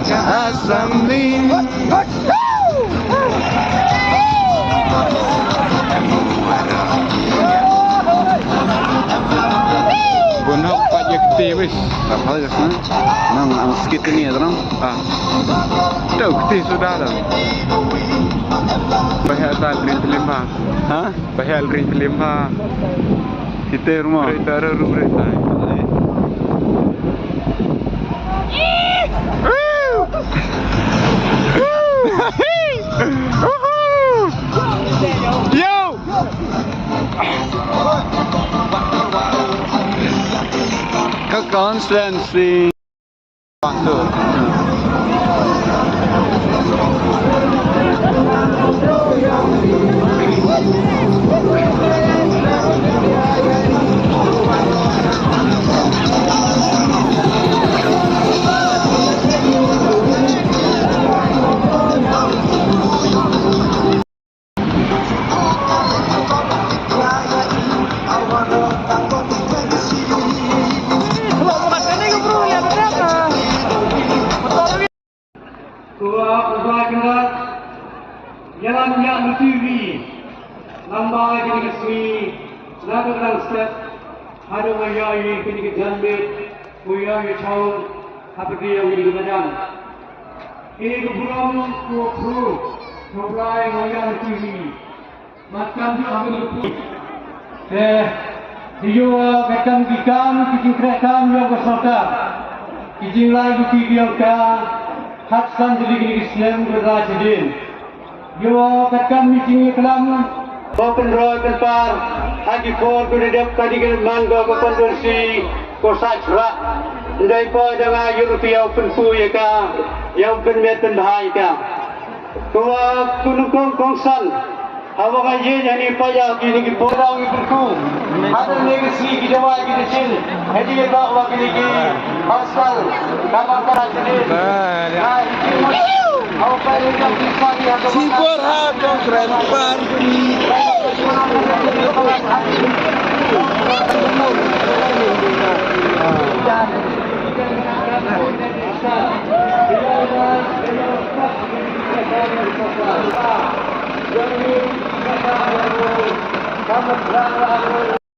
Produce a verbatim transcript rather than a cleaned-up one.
Assam ni. Bun hok pa je kti wis. Apa je sana? Nang ang skit ni ya terang. Ah. Tau kti sudah dah. Bahaya tak rin film ha. Ha? Bahaya rin film ha. Kita rumah. Berita ru berita. Yo! Ka constituency. Ko, ko ba kyndat ïalam ïa U T V, lem bad kine ki sngi, na ka dang step haduh ba ïa ïa kine ki janmiet, ko ïa ïa chaw ha pyrdi ïa kine ki madan. Kine ki burom ko pru, ko Blai, ko ïa U T V. Te, te ïoh katkam ki kam, ki jingtrei kam ïong ka sorkar, ki jinglai ki ki ïong ka, khatsan tylli ki snem ka la sdien. Ïoh katkam ki jingïaklam, ba pynroi pynpar ha ki por ki dep ka dei ka man ka ka pynroi si ko sa chra. Ndai pa da nga ïoh rupiah pynpu ïa ka, ïa pynmiat pynbha ïa ka. Ko wa kunu kong kongsan. Hawa ka ye yani pa ya kini ki pora ngi berku. Ada ni ki si ki jawa ki de chin. Hadi ye ba wa kini ki pasal. Kama kara kini. Nah, iki. Hawa pa ni ka ki sa ki hawa. Si por ha kong kren pan.